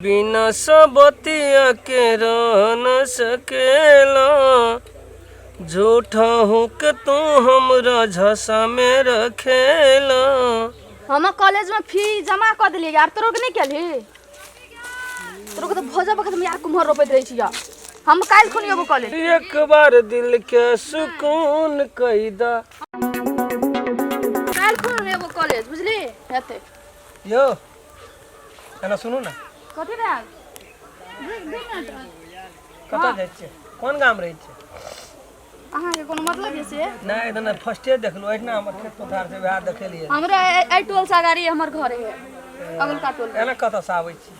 बिना सबतिया के रह न सकेला, झूठा हूँ के तू हमरा झसा में रखेला। हम कॉलेज में फी जमा कर दिलियै यार, तोरो के नहीं केलही? तोरो के तऽ भोजा बखत हम यार कुम्हर रोपैत रहै छियै। हम काल्हि खुनी अबो कॉलेज। एक बार दिल के सुकून कैदा। काल्हि खुनी अबो कॉलेज, बुझली? हेतै। यो एना सुनू ने। कथी भेल? 2 मिनट। कतऽ जाइ छियै? कोन गाम रहै छियै? अहाँके कोनो मतलब है से? नहि, एकदम फर्स्टे देखलहुँ। एहिठिना हमर खेत पथार छै, वएह देखेलियै। हमरा एहि टोल से अगाड़ी हमर घर है, अगलका टोल। एना कतऽसँ आबै छी?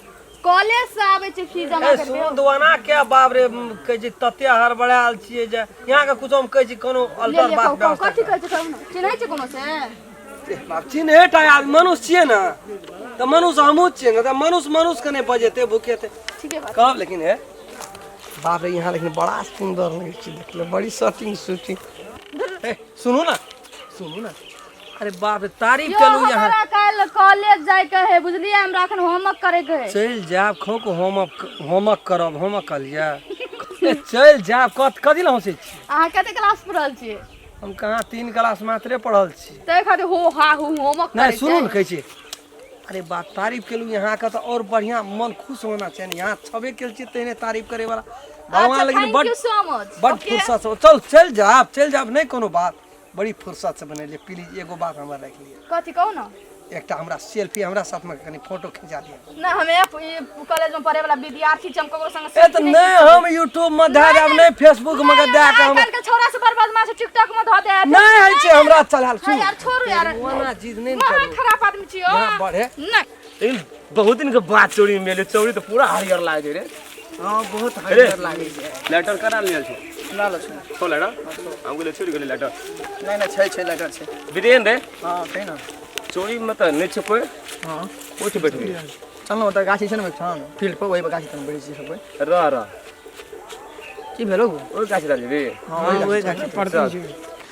कॉलेज से आबै छी फी जमा ए करके। सुनू, दुआना के बाप रे, कहै छी तते हड़बड़ायल छियै जे यहाँके कुछो हम कहै छी कोनो ले अल्टर ले बात कहू कहू, व्यवस्था। कथी कहै छै कहू ने, चिन्है छै कोनो से? बाप चिन्हे टा आदमी मनुष्य छियै ने, तऽ मनुष्य हमहूँ छियै ने, तऽ मनुष्य मनुष्यके नहि बजेतै भुकेतै? ठीके बात। कहब लेकिन हे बाप रे, यहाँ लेकिन बड़ा सुन्दर लगै छै देखले, बड़ी शर्टिंग शूटिंग। ए सुनू ने, सुनू ने, अरे बाप रे, तारीफ यौ केलहुँ यहाँ। हमरा काल्हि कॉलेज जाइके है, बुझलियै? हमरा एखन होमवर्क करैके है। चलि जायब, खोक होमवर्क होमवर्क करब, होमवर्क कहलियै। ए, चलि जायब। कथ कथी लए हँसै छियै? अहाँ कते क्लास पढ़ल छियै? हम कहाँ 3 क्लास मात्रे पढ़ल छी। ताहि खातिर हो हा हो होमवर्क नहि करै सुनू ने, छै। कहै छी, अरे बात तारीफ केलहुँ यहाँके तऽ आओर बढ़िआँ मन खुश होना चाही ने। यहाँ छबे केल छी तेहने तारीफ करे वाला भगवान। अच्छा लेकिन thank बड you so much. बड ओके फुर्सत से चल, चलि जायब, चलि जायब, नहि कोनो बात। बड़ी फुर्सत से बनेलियै। प्लीज एगो बात हमरा राखि लिअ। कथी कहू ने। एकटा हमरा सेल्फी, हमरा साथमे कनि फोटो खिंचा दिअ। ना, हम कॉलेज में पढ़े वाला विद्यार्थी छी, हम ककरो संग ए सेल्फी तऽ नहि नहि, हम यूट्यूब मे दए देब, नहि फेसबुक मे दए के हम आइ काल्हि के छोरा सब बड़ बदमाश छै, टिकटॉक में धऽ दे। नहि होइ छै हमरा चलाल। हाँ सुन यार, छोड़ू यार। ओना जिद नहि ने महा करू। खराब आदमी छी हो। यहाँ बढ़े। नहीं। लेकिन बहुत दिन के बाद चौरी मिले, चौरी तो पूरा हरियर लागे रे। हाँ, बहुत हरियर लागे छै। लेटर करा लेल छै? ला लो छै। छौ लेटर? हम गेले छोड़ गेले लेटर। नहि नहि, छै छै, लेटर छै। बीरेन रे। हाँ, कही ना। चोरी में तऽ नहि छै कोइ। हाँ। उठ बैठबी। चल ने, ओतऽ गाछी छै ने एकठाम फील्ड पर, ओहि पर गाछी तर बैठै छी सब कोइ। रह रह। की भेलो? ओहि गाछ रह जेबी। हाँ, ओहि गाछी पर। चल।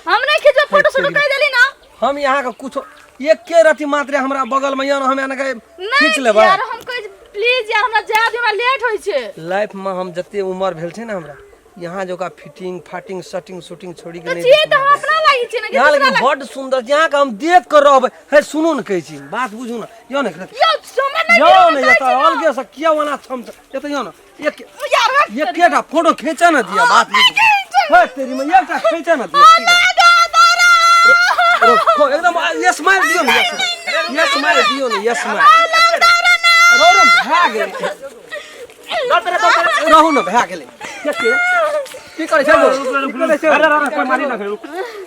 हम नहीं खिचबै फोटो शोटो, कहि देली ना। हम यहाँ के कुछो एके रति मात्रे हमरा बगल में यऽ ने, हम एना के खींच नहीं लेबै। यार, हम कहि प्लीज यार, हमरा जाय दियौ, हमरा लेट होइ छै। लाइफ में हम जते उम्र भेल छै ने हमरा, यहाँ जो का फिटिंग फाटिंग शर्टिंग शूटिंग छोड़ी के तऽ नहीं छियै तऽ हम अपना लागि छियै ने कि यहाँ दूसरा लेकिन लागि? बड सुंदर यहाँ के हम देख कर रहबै। हे सुनू ने, कहै छी बात बुझू ने, यो ने यौ हमरा नहि यो दियौ, ने हम एतऽ जाइ छी ने। अलगे से किया ओना छम एतऽ यो ने एक यार हट। एकेटा फोटो खींचे ने दिया, बात बुझू। हे तेरी में एकटा खींचे ने दिया। रुको, एकदम यस मार दियो ने, यस यस मार दियो ने, यस मार रो रो भए गेलै, रहू ने, भए गेलै। की करै छै गो? की करै छै? अरे अरे, कोई मारी ना, रुक।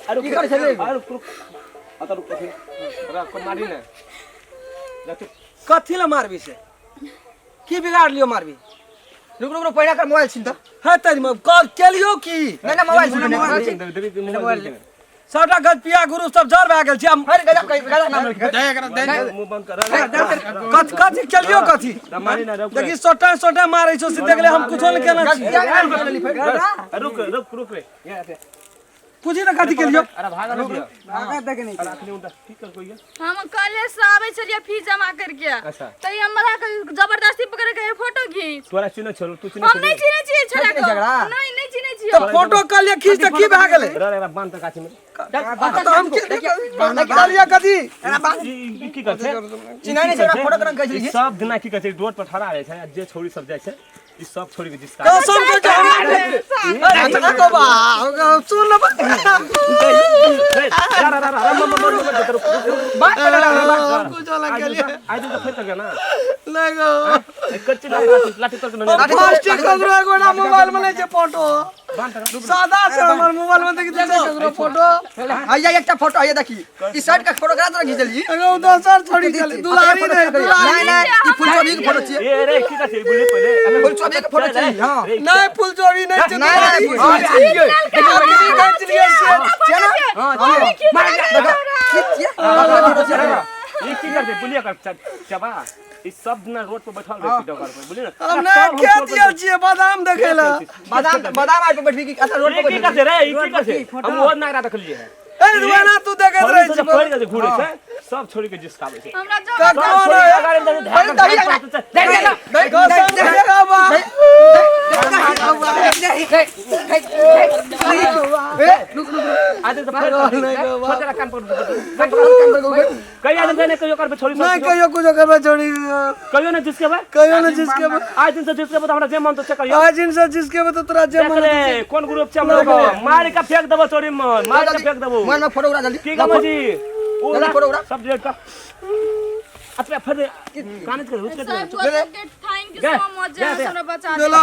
अरे की करै छै रे? अरे रुक, अतऽ रुक, अथी अरे कोई मारी ना। कथी लए मारबी से? की बिगाड़ लियो मारबी? रुक रुक रुक, पहिला कर मोबाइल छिन त। हे तेरी में कॉल केलियो की? नहि नहि, मोबाइल छिन, मोबाइल देबी। सबटा गजपिया गुरु सब जर भए गेल छै। अरे गजब कहि गजब नाम लिख। मुंह बंद कर। कथी कथी केलियो कथी? मारी ना, रुक। देखी, सोटा सोटा मारै छौ से देखले, हम कुछो नहि केना छी। रुक रुक रुक रे। पूछी तऽ कथी केलियो? अरे भाग ना दिया। भागा देख नहीं। की कर कोई? हम कॉलेज से आबै छलियै फी जमा करके। अच्छा। तऽ ई हमरा के जबरदस्ती पकड़ के फोटो घीच। तोरा चिन्ह छलो? तू चिन्ह? हम नहीं चिन्है छियै छोरा के। चिन्है झगड़ा? नहीं, नहीं चिन्है छियै। तऽ फोटो कहलियै खींच तऽ की भए गेलै? रे रे, बांध त गाछी में। तऽ हम कहलियै कथी? ई की कर छै? चिन्है नहि छै ओकरा, फोटो केना घिचली? ई सब दिना की कर छै, रोड पर ठड़ा रहै छै आ जे छोरी सब जाइ छै, ई सब छोरी के जिसका कसम के छै हमरा अच्छा को बा सुन ले। बात करे ना। कुछो लग गेलियै। आइ दिन त फेर कर ना। नहि गो। कच्ची लाठी लाठी तर के। फर्स्ट ककरो एगोटा मोबाइल में नहि छै फोटो, सादा छै हमर मोबाइल में। देखी छै ककरो फोटो? हैया एकटा फोटो, हैया देखी, ई शर्ट के फोटो करा तोरा घिचली? एगो दोसर छोड़ी छलै, दुलारी नहि दुलारी। नहीं नहीं, ई फुलचोभी के फोटो छियै। ए रे, की कर छै बोले पहिले? फुलचोभी के फोटो छियै। हां। नहि, फुलचोरी नहि छै। नहीं नहीं, दुलारी। फुलचोभी खींच लियै से। छियै ना? हां, छियै। की छियै? फोटो छियै। ई की कर छै बोलिए कर चबा, ई सब दिना रोड पर बैठल रहै छै डगर पर, बुझली ना? हम नहि खेत गेल छियै बादाम देखै लए। बादाम बादाम आइ पर बैठबी की अच्छा रोड ई पर की बैठबी? कर छै रे? ई की कर छै? हम ओ नागरा देखलियै है। ए दुआना तू देखैत रहै छी। पड़ के घुरे छै सब छोड़ी के जिसकाबै छै। हमरा जो का सब कौन छोड़ी है? के अगाडि में जाके ध्यान दे दे कसम से बा। आज त फेर छोड़ कान पर कहिया दिन नहीं कहियो करबे छोड़ी। नहीं कहियो कुछ करबे छोड़ी। कहियो ना जिसके बा कहियो ना जिसके बा। आज दिन से जिसके बा हमरा जे मन तो से कहियो। आज दिन से जिसके बा तो तोरा जे देख मन रे कोन ग्रुप छै हमरा को मार के फेंक देबो छोड़ी मन मार के फेंक देबो। मोबाइल में फोटो उड़ा जल्दी। की गम जी जल्दी फोटो उड़ा। सब डिलीट कर। अच्छा फिर काने के रुक के thank you so much जे हमरा बचा देला।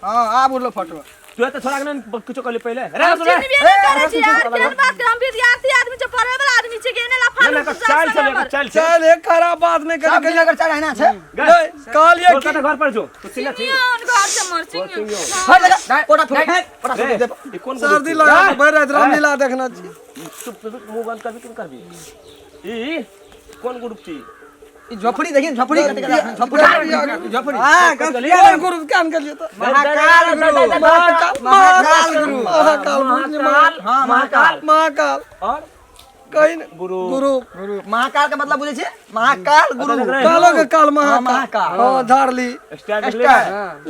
हां आब उड़लो फोटो। तू त छोड़ा के न कुछो कहली पहिले रे हम चिन्हबे नहीं करै छी यार, केहन बात कर, हम विद्यार्थी आदमी छै, पढ़े वाला आदमी छै, केने लफा ना चाल चल चल चल एक खराब बात नहीं सब कर। दिन अगर चल रहना छै। नहीं कहलिए कोलकाता घर पर जो तू चिन्ह छी। घर से मर सिंह। हट लगा फोटो फोटो फोटो रे दे। ई कोन सर्दी लगा के भरि राति रामलीला देखना छी। चुप चुप मुंह बंद करबी कि करबी? ई कोन ग्रुप छी? ई झोपड़ी देखी, झोपड़ी कते कते झोपड़ी झोपड़ी। हां कोन ग्रुप कान कर लियो तो महाकाल गुरु। महाकाल महाकाल गुरु। महाकाल महाकाल। हां महाकाल महाकाल और कहीं गुरु गुरु गुरु। महाकाल का मतलब बुझे छै महाकाल गुरु। कालो के काल महाकाल। महाकाल। हां झाड़ली स्टार ले।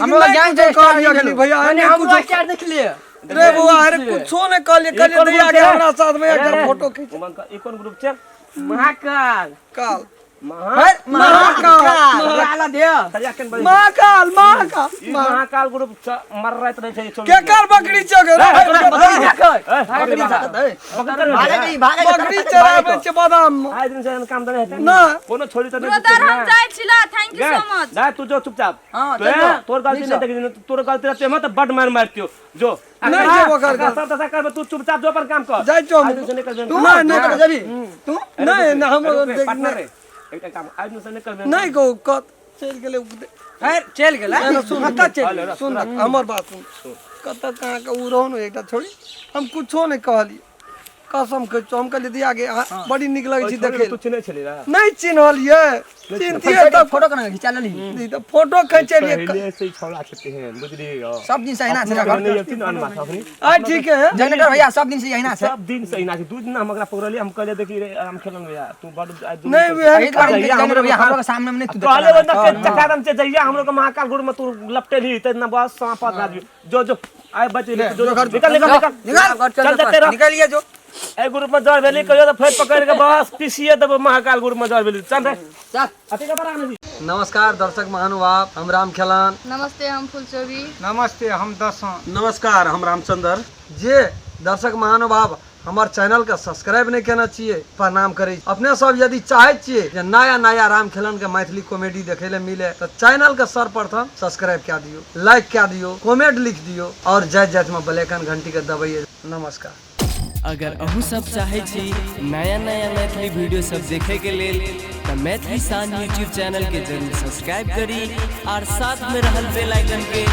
हमरा ज्ञान छै स्टार कहलिए भैया माने अरे हमरो कुछ स्टार देख लिए रे बुआ अरे कुछो ने कहलिए कहलिए दैया के हमरा साथ में एक फोटो खींच। ई कोन ग्रुप छै? महाकाल काल महा महाकाल वाला दे सरिया केन बजे महाकाल महाकाल ई महाकाल ग्रुप मर रात रहे छै। के कर बकरी चौक रे भागे गई भागे बकरी चराबै छै बादाम में। आज दिन से काम दने हेतै ना कोनो छोड़ी त नहीं ब्रदर हम जाइ छी ला, thank you so much. ना तू जो चुपचाप। हां तो तोर गलती नहीं देखी, तोर गलती रहते म त बड मार मारतियो जो नहीं जेबो कर कर। सब दशा कर तू चुपचाप जो अपन काम कर। जाइ छौ हम। आज दिन से निकल तू नहीं नहीं जबी तू नहीं ना हम पार्टनर रे एकटा काम आज दिन से निकल नहीं कहू कत चलि गेलै। खैर चल गेलै। सुन कत चलि सुन हमर बात सुन कत कहाँ के उ रहौ ने एकटा छोड़ी हम कुछो नहीं कहलिए कसम कहै छौ। हम कहलिए दिया के बड़ी नीक लगै छै देखै। तू चिन्है छली रे? नहीं चिन्हलिए चिन्हतिए तब फोटो केना घिचा लेली? ई त फोटो खिंचेलिए पहिले से छौड़ा छते हैं बुझलिए। सब दिन से अहिना छै। नहीं अथी न अनमास अपनी आ ठीक है जनरेटर भैया सब दिन से अहिना छै। सब दिन से अहिना छै। दू दिन हम एकरा पकड़लिए हम कहलिए देखी रे आराम खेलन भैया तू बड नहीं भैया हमरो भैया हमरो के सामने में नहीं तू कहले बंदा के चकादम से जइया हमरो के महाकाल गुरु में तू लपटेली त ना बस सांप आदमी जो जो आइ बच जो निकल निकल निकल निकल चल जाते रह निकल लिया जो ए ग्रुप में जर भेली कहियो त फेर पकड़ के बस पीसीए देबो महाकाल ग्रुप में जर भेली चल रे चल अथी के बड़ा नहीं। नमस्कार दर्शक महानुभाव, हम राम खेलान। नमस्ते हम फुलचोरी। नमस्ते हम दसों। नमस्कार हम रामचंद्र। जे दर्शक महानुभाव हमार चैनल के सब्सक्राइब नहीं केने छियै प्रणाम करै। अपने सब यदि चाहै छियै जे नया नया राम खेलन के मैथिली कॉमेडी देखे ले मिले तो चैनल के सर्वप्रथम सब्सक्राइब कए दियौ, लाइक कए दियौ, कमेंट लिख दियौ और जाइत जाइत में बेल आइकन घंटी के दबैयै। नमस्कार। अगर अहूँ सब चाहे छी नया नया मैथिली वीडियो सब देखे के लेल तो मैथिली शान यूट्यूब चैनल के जरूर सब्सक्राइब करी और साथ में रहल बेल आइकन के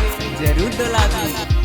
जरूर दबाबी।